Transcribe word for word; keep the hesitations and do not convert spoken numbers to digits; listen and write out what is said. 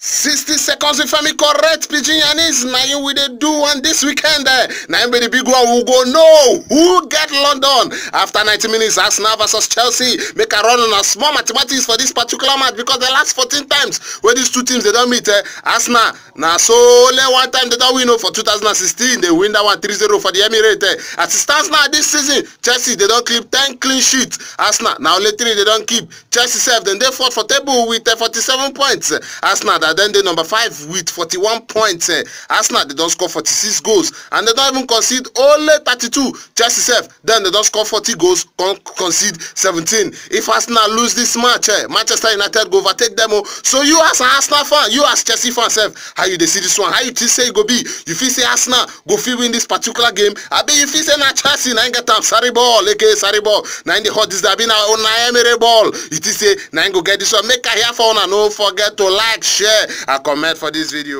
Sixty seconds with Femi, correct pidgin Yanis. Na you we dey do one this weekend. Eh? Na him be the big one. We go know who get London after ninety minutes. Arsenal versus Chelsea. Make a run on a small mathematics for this particular match, because the last fourteen times where these two teams they don't meet, eh, Arsenal, na so only one time they don't win, oh, for two thousand and sixteen. They win that one three zero for the Emirates. Eh. As it stands now this season, Chelsea, they don't keep ten clean sheets. Arsenal, now only three they don't keep. Chelsea sef, dem dey fourth for table with, eh, forty-seven points. Arsenal, that dem dey number five with forty-one points. Eh. Arsenal, they don't score forty-six goals and they don't even concede only thirty-two. Chelsea sef, then they don't score forty goals, con-, concede seventeen. If Arsenal lose this match, eh, Manchester United go overtake them. Oh. So you as an Arsenal fan, you as Chelsea fan sef, how you dey see this one? How you think say e go be? You feel say Arsenal go fit win this particular game? Abi you feel say na Chelsea na get am? Sorry ball, aka sorry ball. Na in the hot this, abi na Unai Emery ball? You think say na go get this one? Make I hear for una. No forget to like, share, and comment for this video.